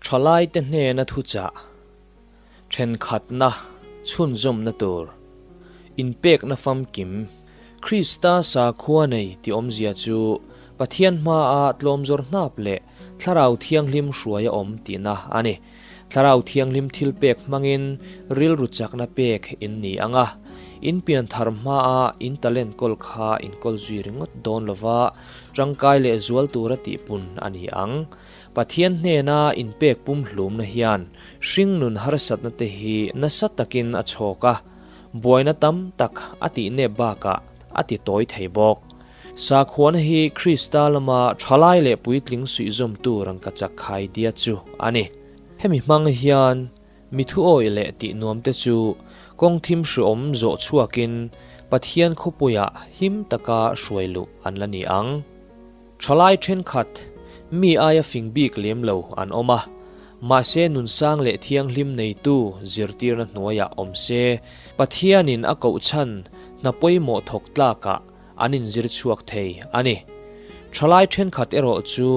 Thalaite hnena thuchah thenkhatna chhunzawmna tur inpekna famkim Krista sakhua nei tih awmzia chu Pathian hmaa tlawmzawr hnap leh Thlarau Thianghlim hruai a awm tihna a ni. Thlarau Thianghlim thilpek hmangin rilru chakna pek in ni ang a, in pianthar hmaa in talent kawl kha in kawl zui ringawt dawn lova tangkai leh zual tura tihpun a ni ang. Pathian hnena inpek pumhlumna hian hringnun harsatna te hi nasa takin a chhawk a, buaina tam tak a tihnep bakah a ti tawi thei bawk. Sakhuana hi Krista lama thalai leh puitling suihzawmtu rangkachak khai dia chu a ni. Hemi hmang hian mi thuawih leh tih nuamte chu kawng thim hriawm zawh chhuakin Pathian khawpuiah him taka hruai luh an la ni ang. Thalai thenkhat, mi aia fing bik lem lo an awm a, mahse nunsang leh thianghlim neitu zirtirna hnuaiah awm se, Pathianin a koh chhan hna pawimawh thawk tlakah an inzir chhuak thei a ni. Thalai thenkhat erawh chu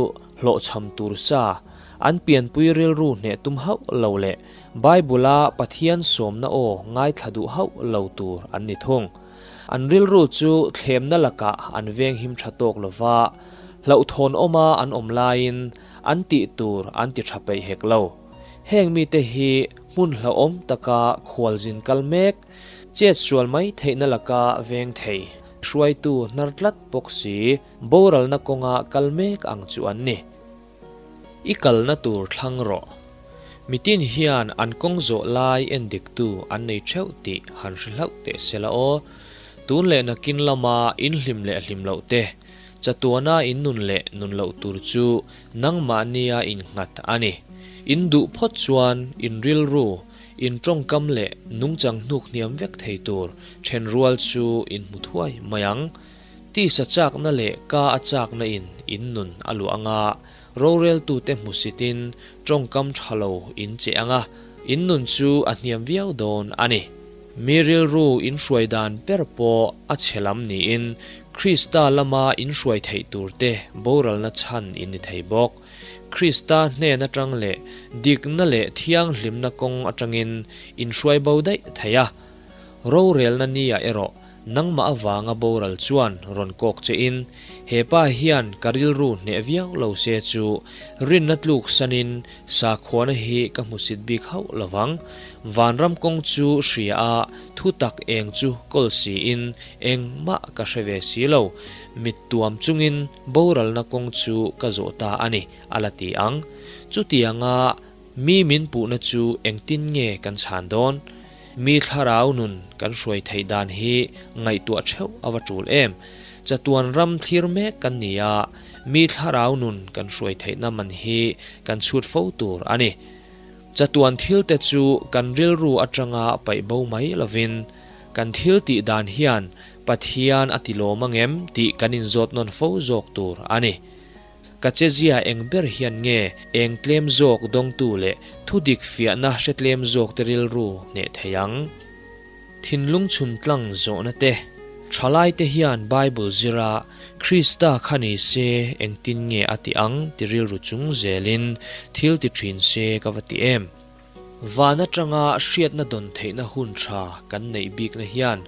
hlawhchham tur sa, an pianpui rilru hneh tum hauh lo leh Bible-a Pathian sawmna aw ngaithla duh hauh lo tur an ni thung. An rilru chu thlemna lakah an venghim tha tawk lo va, hlauhthawn awma an awm laiin an tih tur an ti tha peih hek lo. Heng mite hi hmun hlauhawm taka khualzin kal mek, chet sual mai theihna laka veng thei, hruaitu hnar tlat bawk si, boralna kawnga kal mek ang chu an ni. I kalna tur thlang rawh. Mitin hian an kawng zawh lai en diktu an nei theuh tih han hre hlauh teh se la aw. Tun leh nakin lama in hlim leh hlim loh te, chatuana in nun leh nun loh tur chu nangmahnia innghat a ni. In duh phawt chuan in rilru, in tawngkam leh nungchang hnuk hniam vek thei tur thenrual chu in hmu thuai mai ang. Tisa chakna leh ka a chakna in in nun a luah anga, roreltute hmusitin tawngkam tha lo in che anga, in nun chu a hniam viau dawn a ni. Mi rilru in hruai dan ber pawh a chhe lam niin Krista lama in hruai theih turte boralna chhan in ni thei bawk. Krista hnen atang leh dikna leh thianghlimna kawng atangin in hruai bo daih thei a. Rorelna nia erawh Nangmah avanga boral chuan rawn kawk che in, he pa hian ka rilru hneh viau lo se chu rinna tluk sanin sakhuana hi ka hmusit bik hauh lovang. Vanram kawng chu hria a, thu tak eng chu kawl siin engmah ka hre ve si lo. Mit tuam chungin boralna kawng chu ka zawh ta a ni, a la ti ang. Chutianga Mi min puhna chu engtin nge kan chhan dawn? Mi thlarau nun kan hruai theih dan hi ngaihtuah theuh a va tul em? Chatuan ram thlir mek kan ni a, mi thlarau nun kan hruai theihna man hi kan chhut fo tur a ni. Chatuan thilte chu kan rilru atanga paih bo mai lovin, kan thil tih dan hian Pathian a tilawm angem tih kan inzawt nawn fo zawk tur a ni. Ka chezia eng ber hian nge eng tlem zawk dawngtu leh thudik fiahna hre tlem zawk te rilru hneh thei ang? Thinlung chhun tlang zawhna te, Thalai te hian Bible zira Krista kha ni se engtin nge a ti ang ti rilru chung zelin thil ti thin se ka va ti em? Van atanga hriatna dawn theihna hun tha kan neih bikna hian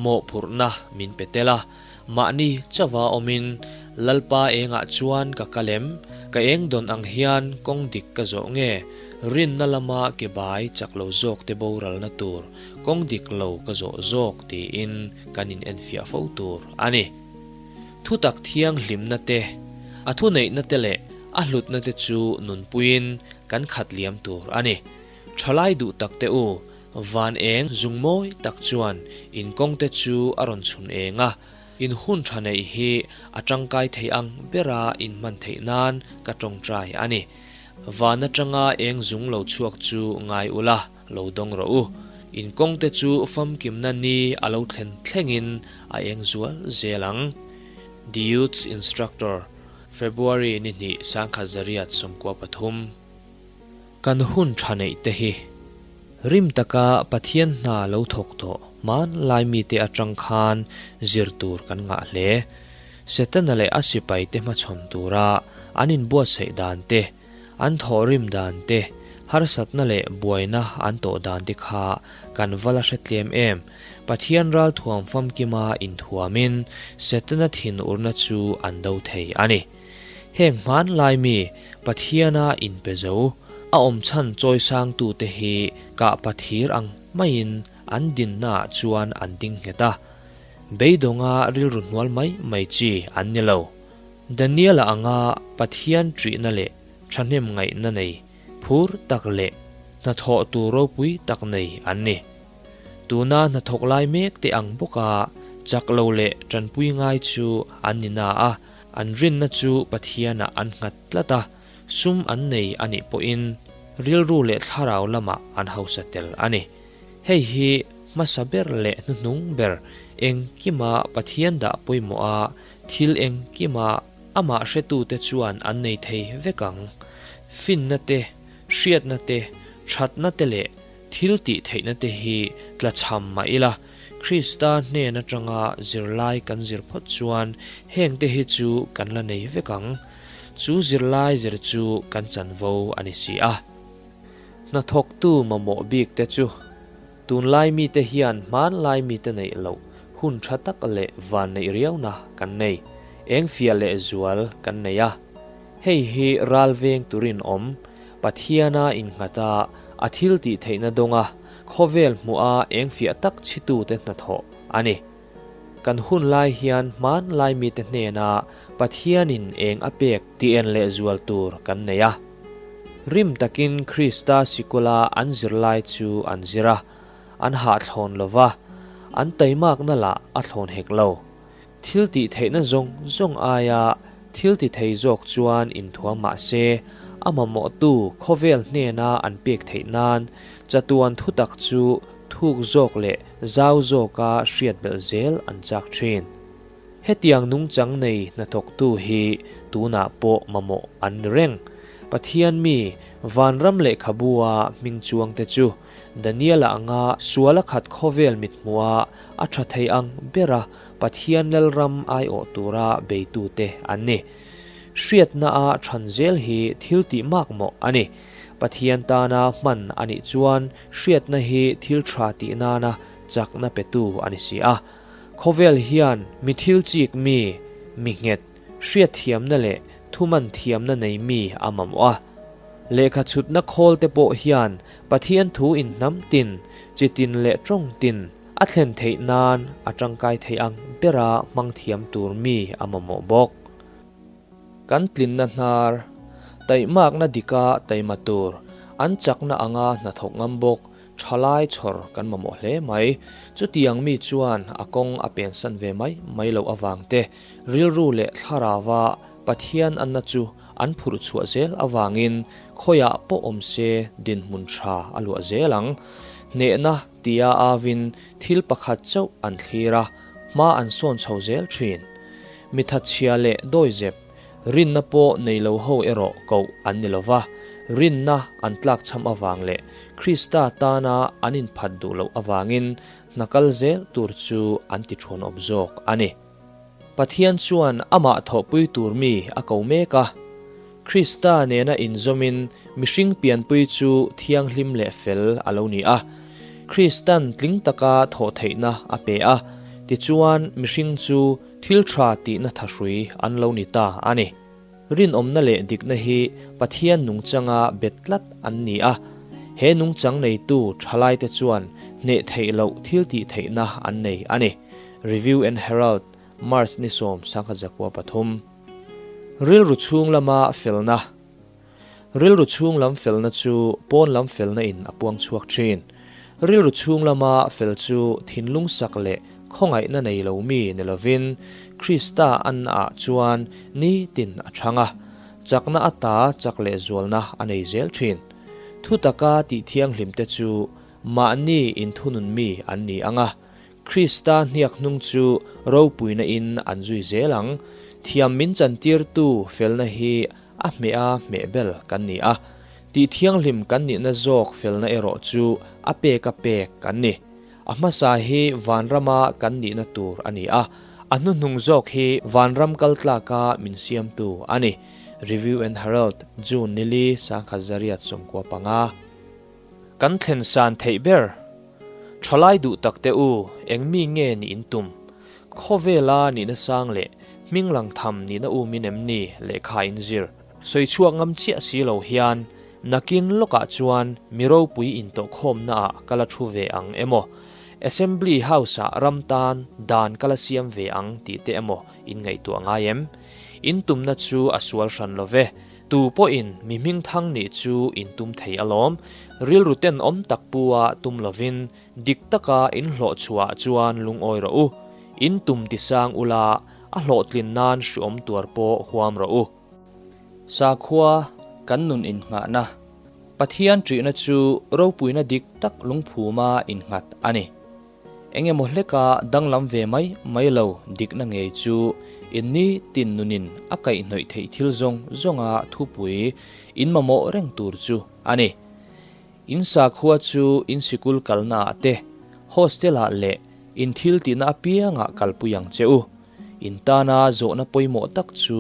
mawhphurhna min pe tel a, mahni chauha awmin Lalpa engah chuan ka kal em? Ka eng dawn ang hian kawng dik ka zawh nge? Rinna lama ke bai chak lo zawk te boralna tur kawng dik lo ka zawh zawk tiin kan in enfiah fo tur a ni. Thutak thianghlimna te, a thuneihna te leh a hlutna te chu nunpuiin kan khat liam tur a ni. Thalai duh tak te u, van eng zung mawi tak chuan in kawng te chu a rawn chhun eng a, in hun tha neih hi a tangkai thei ang bera in hman theih nan ka tawngtai a ni. Van atanga eng zung lo chhuak chu ngai ula, lo dawng rawh u. In kawng te chu famkimna ni a lo thlen thlengin a eng zual zel ang. The Youth's Instructor. February ni hnih sangkhat zariat 13. Kan hun tha neih te hi rim taka Pathian hna lo thawk tawh hmanlai mite atang khan zir tur kan ngah hle. Setana leh a sipai te hmachhawn tura an inbuatsaih dan te, An thawhrim dan te, harsatna leh buaina an tawh dan te kha kan va la hre tlem em. Pathian ralthuam famkima inthuamin Setana thinurna chu an do thei a ni. Heng hmanlai mi Pathiana inpe zo, a awm chhan chawisangtute hi kah pathir ang maiin an dinnaah chuan an ding nghet a. Beidawnga rilru hnual mai mai chi an ni lo. Daniela anga Pathian ṭihna leh ṭhahnem ngaihna nei, phur tak leh hnathawh tur ropui tak nei an ni. Tuna hnathawk lai mek te ang bawka chak lo leh ṭanpui ngai chu an ni na a, an rinna chu Pathianah an nghat tlat a, sum an nei a nih pawhin rilru leh thlarau lamah an hausa tel a ni. Hei hi hmasa ber leh hnuhnung ber engkima Pathian dah pawimawh a, thil engkima amah hretute chuan an nei thei vek ang. Finna te, hriatna te, thatna te leh thil tih theihna te hi tlachham mah ila, Krista hnen atanga zirlai kan zir phawt chuan heng te hi chu kan la nei vek ang. Chu zirlai zir chu kan chanvo a ni si a. Hnathawktu mamawh bik te chu tunlai mite hian hmanlai mite neih loh hun tha tak leh vanneih riauna kan nei, eng fiah leh zual kan nei a. Hei hi ral veng turin awm, Pathiana innghat a, a thil tih theihna dawnga khawvel hmuha eng fiah tak chhitute hnathawh a ni. Kan hun lai hian hmanlai mite hnena Pathianin eng a pek tih en leh zual tur kan nei a. Rim takin Krista sikula an zirlai chu an zir a, an hahthlawn lo va, an taimakna lah a thlawn hek lo. Thil tih theihna zawng zawng aia thil ti thei zawk chuan inthuam mah se, a mamawhtu khawvel hnena an pek theih nan chatuan thutak chu thuk zawk leh zau zawka hriat belh zel an chak thin. Hetiang nungchang nei hnathawktu hi tunah pawh mamawh an ni reng. Pathian mi, vanram lehkhabua hming chuangte chu Daniela anga sual a khat khawvel mithmuha a tha thei ang bera Pathian Lalram aiawh tura beitute an ni. Hriatna-a than zel hi thil tih makmawh a ni. Pathian tana hman a nih chuan hriatna hi thil tha tih nana chakna petu a ni si a. Khawvel hian mi thil chik mi, mi nghet, hriatthiamna leh thuman thiamna nei mi a mamawh a. Lehkha chhutna khawl te pawh hian Pathian thu in hnam tin, chi tin leh tawng tin a thlen theih nan a tangkai thei ang bera hmang thiam tur mi a mamawh bawk. Kan tlinna hnar, taihmakna dika taima tur, an chakna anga hnathawk ngam bawk, thalai chhawr kan mamawh hle mai. Chutiang mi chuan a kawng a pensan ve mai mai loh avang te, rilru leh thlarauva Pathian anna chu an phurh chhuah zel avangin khawiah pawh awm se dinhmun tha a luah zel ang. Hnehna tia avin thil pakhat chauh an thlir a, hma an sawn chho zel thin. Mi thatchhia leh dawizep, rinna pawh nei lo ho erawh koh an ni lo va, rinna an tlakchham avang leh Krista tana an inphat duh loh avangin hna kal zel tur chu an ti thuanawp zawk a ni. Pathian chuan amah thawhpui tur mi a ko mek a. Krista nena inzawmin mihring pianpui chu thianghlim leh fel a lo ni a. Kristan tling taka thawh theihna a pe a, tichuan mihring chu thil tha tihna thahrui an lo ni ta a ni. Rinawmna leh dikna hi Pathian nungchanga bet tlat an ni a, he nungchang neitu thalaite chuan hneh theih loh thil tih theihna an nei a ni. Review and Herald, March ni 10, 1903. Rilru chhung lama felna Rilru chhung lam felna chu pawn lam felna in a puang chhuak thin. Rilru chhung lama fel chu thinlung sak leh khawngaihna nei lo mi ni lovin Krista anna ah chuan nitin a chhang a, chakna ata chak leh zualna a nei zel thin. Thutaka tih thianghlim te chu mahni inthunun mi an ni ang a, Krista hniak hnung chu ropuina in an zui zel ang. Thiam min chantirtu felna hi a hmeh a hmeh bel kan ni a. Tih thianghlim kan nihna zawk felna erawh chu a pek a pek kan ni. A hmasa hi vanrama kan nihna tur a ni a, a hnuhnung zawk hi vanram kal tlaka min siamtu a ni. Review and Herald, June nili, 1995. Kan thlen san theih ber. Thalai duh tak te u, eng mi nge nih in tum? Khawvela nihna sang leh hming lang tham nihna um in em ni lehkha in zir? Sawi chhuak ngam chiah si lo hian nakin lawkah chuan mi ropui intawhkhawmna ah ka la thu ve ang emaw, Assembly House ah ram tan dan ka la siam ve ang tih te emaw in ngaihtuah ngai em? In tumna chu a sual hran lo ve. Tu pawhin mi hmingthang nih chu in tum thei alawm. Rilru tenawm tak pu a tum lovin dik taka in hlawh chhuah chuan lungawi rawh u. In tum tisang ula a hlawhtlin nan hriawm tuar pawh huam rawh u. Sakhua kan nun innghahna Pathian ṭihna chu ropuina dik tak lungphuma innghat a ni. Eng emaw hleka danglam ve mai mai lo dikna ngei chu in ni tin nunin a kaihhnawih theih thil zawng zawnga thupui in mamawh reng tur chu a ni. In sakhua chu in sikul kalnaah te, hostel-ah leh in thil tihna apiangah kalpui ang che u. In tana zawhna pawimawh tak chu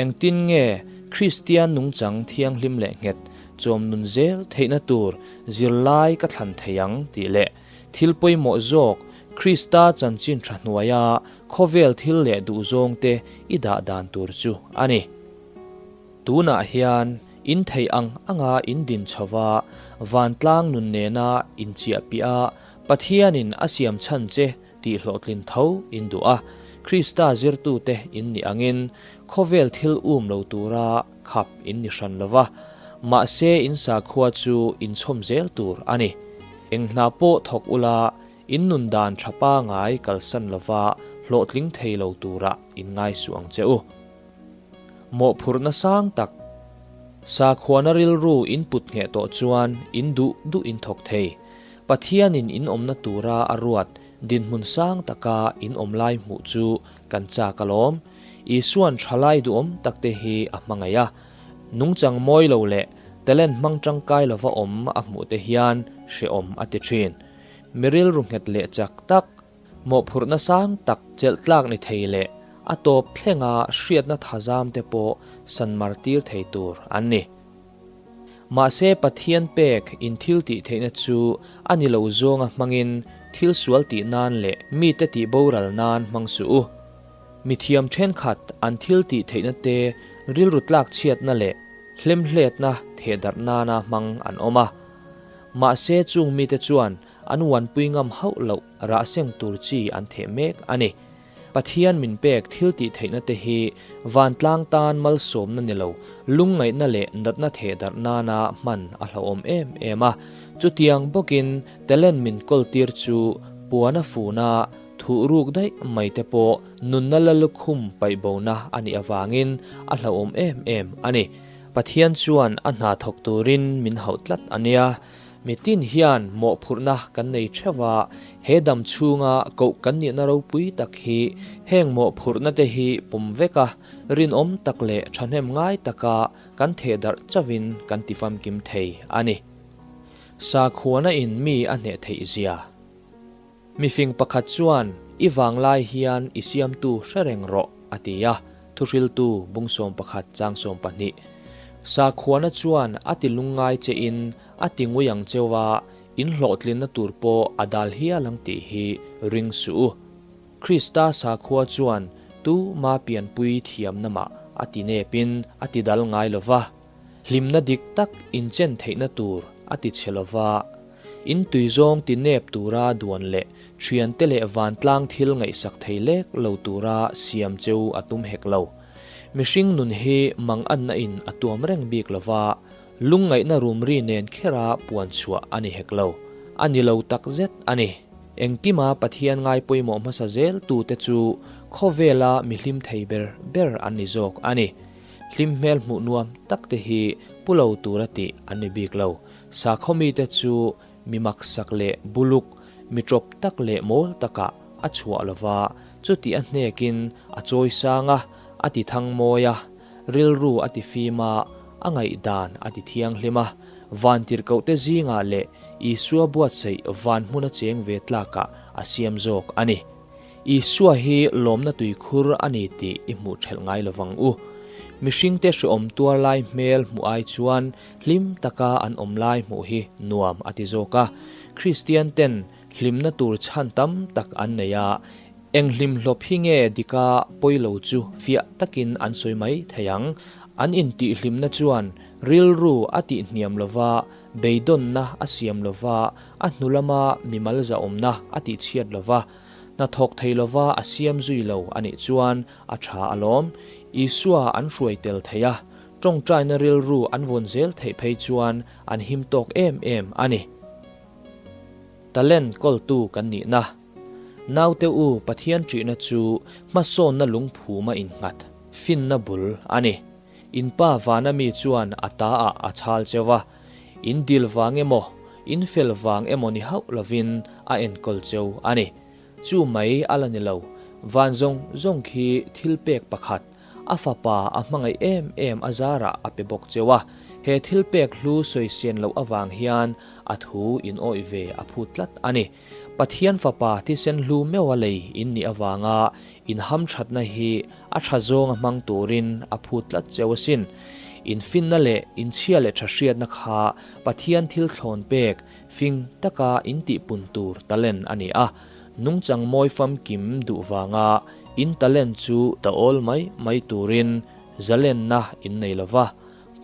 engtin nge Kristian nungchang thianghlim leh nghet chawm nun zel theihna tur zirlai ka thlan thei ang tih leh thil pawimawh zawk Krista chanchin tha hnuaia khawvel thil leh duhzawngte i dah dan tur chu a ni. Tunah hian in theih ang anga in din chhova vantlang nun nena inchiahpiah a Pathianin a siam chhan che tih hlawhtlin tho in duh a, Krista zirtute in nih angin khawvel thil um lo tura khap in ni hran lo va, mahse in sakhua chu in chhawm zel tur a ni. Eng hna pawh thawk ula in nun dan tha pangai kalsan lova hlawhtling thei lo tura in ngai suh ang che u. Mawhphurhna sang tak, sakhuana rilru in put ngheh tawh chuan in duh duh in thawk thei. Pathianin in awmna tura a ruat dinhmun sang taka in awm lai hmuh chu kan chak alawm. Isuan thalai duhawm takte hi a hmangaih a. Nungchang mawi lo leh talent hmang tangkai lova awm a hmuh te hian hrehawm a ti thin. Mi rilru nghet leh chak tak, Mawhphurhna sang tak chelh tlak ni thei leh a tawp thlenga hriatna thazam te pawh san mar tir thei tur an ni. Mahse Pathian pek in thil tih theihna chu a ni lo zawnga hmangin thil sual tih nan leh mite tih boral nan hmang suh u. Mithiam thenkhat an thil tih theihna te rilru tlak chhiatna leh hlemhletna thehdarh nana hmang an awm a. Mahse chung mite chuan An uanpui ngam hauh loh rah seng tur chi an theh mek a ni. Pathian min pek thil tih theihna te hi vantlang tan malsawmna ni lo, lungngaihna leh natna theh darh nana hman a hlauhawm em em a. Chutiang bawkin talent min kawltir chu puana funa thuh ruk daih mai te pawh nunna la lukhum paihbona a nih avangin a hlauhawm em em a ni. Pathian chuan a hna thawk turin min hauh tlat a nia. Mitin hian mawhphurhna kan nei theuh a, he dam chhunga koh kan nihna ropui tak hi heng mawhphurhna te hi pawm vek a, rinawm tak leh thahnem ngai taka kan theh darh chauhin kan ti famkim thei a ni. Sakhuana in mi a hneh theih zia. Mifing pakhat chuan, I vanglai hian i siamtu hre reng rawh, a ti a, thuhriltu bung 11 chang 12. Sakhuana chuan a ti lungngai chein a ti ngui ang cheu a, in hlawhtlinna tur pawh a dal hial ang tih hi ring suh u. Krista sakhua chuan tu ma pianpui thiamna mah a ti nepin a ti dal ngai lo va. Hlimna dik tak inchen theihna tur a ti chhe lo va, in tui zawng ti nep tura duan leh thiante leh vantlang thil ngaihsak thei lek lo tura siam cheu a tum hek lo. Mihring nun hi manganna in a tuam reng bik lo va, lungngaihna rumri nen khera puan chhuah a ni hek lo. A ni lo tak zet a ni. Engkima Pathian ngai pawimawh hmasa zel tute chu khawvela mi hlim thei ber ber an ni zawk a ni. Hlim hmel hmuh nuam tak te hi pu lo tura tih an ni bik lo. Sakhaw mite chu mi maksak leh buluk, mi ṭawp tak leh mawl takah a chhuah lo va, chuti a hnekin a chawi sang a, a ti thang mawi a, rilru a ti fim a, a ngaihdan a ti thianghlim a, vantirhkohte zingah leh Isua buatsaih van hmuna cheng ve tlakah a siam zawk a ni. Isua hi lawmna tuikhur a ni tih i hmuh ṭhelh ngai lovang u. Mihringte hreawm tuar lai hmel hmuh ai chuan hlim taka an awm lai hmuh hi nuam a ti zawk a. Kristian ten hlimna tur chhan tam tak an nei a, eng hlimhlawp hi nge dika pawi lo chu fiah takin an sawi mai thei ang. An intihhlimna chuan rilru a tihhniam lova, beidawnna a siam lova, a hnu lama mimal zahawmna a tihchhiat lova, hnathawk thei lova a siam zui lo a nih chuan a tha alawm. Isua an hruai tel thei a, tawngtaina rilru an vawn zel theih phei chuan an him tawk em em a ni. Talent kawltu kan nihna. Naute u Pathian ṭihna chu hmasawnna lungphuma innghat, finna bul a ni. In pa vana mi chuan a ta ah a chhal cheu a, in dil vang emaw, in fel vang emaw ni hauh lovin a enkawl cheu a ni. Chu mai a la ni lo, van zawng zawng khi thil pek pakhat, a fapa a hmangaih em em a zarah a pe bawk cheu a. He thil pek hlu sawi sian loh avang hian a thu in awih ve a phut tlat a ni. Pathian fapa thisen hlu meuha lei in nih avanga in hamthatna hi a tha zawnga hmang turin a phut tlat cheu asin. In finna leh in chhia leh tha hriatna kha Pathian thil thlawn pek fing taka in tihpun tur talent a ni a. Nungchang mawi famkim duh vanga in talent chu ta awl mai mai turin zalenna in nei lova,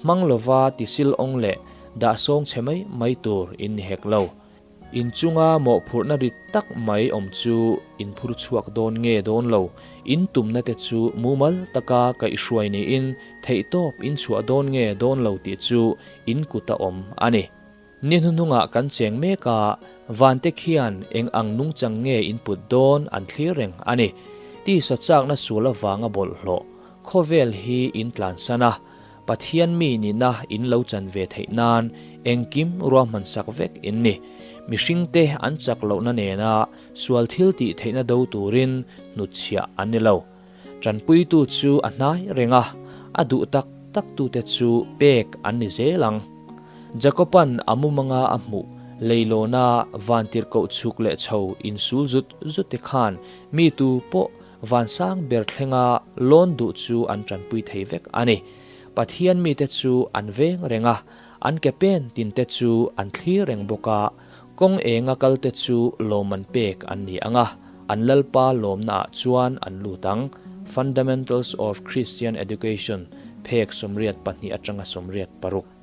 hmang lova tisil awng leh dahsawng chhe mai mai tur in ni hek lo. In chunga mawhphurhna rit tak mai awm chu in phur chhuak dawn nge dawn lo, in tumna te chu mumal taka kaihhruai niin theihtawp in chhuah dawn nge dawn lo tih chu in kuta awm a ni. Ni hnuhnungah kan cheng mek a, vante khian eng ang nungchang nge in put dawn an thlir reng a ni. Tisa chakna sual avanga bawlhhlawh khawvel hi in tlansan a, Pathian mi nihna in lo chan ve theih nan engkim ruahman sak vek in ni. Mihringte an chak lohna nena sual thil tih theihna do turin hnutchhiah an ni lo. Tanpuitu chu a hnai reng a, a duh tak tak tute chu pek an ni zel ang. Jakoban a mumanga a hmuh leilawna vantirhkoh chhuk leh chho insul zut zut te khan mi tu pawh Vansang ber thlenga lawn duh chu an tanpui thei vek a ni. Pathian mite chu an veng reng a, an ke pen tinte chu an thlir reng bawk a, kawng enga kalte chu lawmman pek an ni ang a, an Lalpa lawmnaah chuan an lut ang. Fundamentals of Christian Education, phek 82 atanga 86.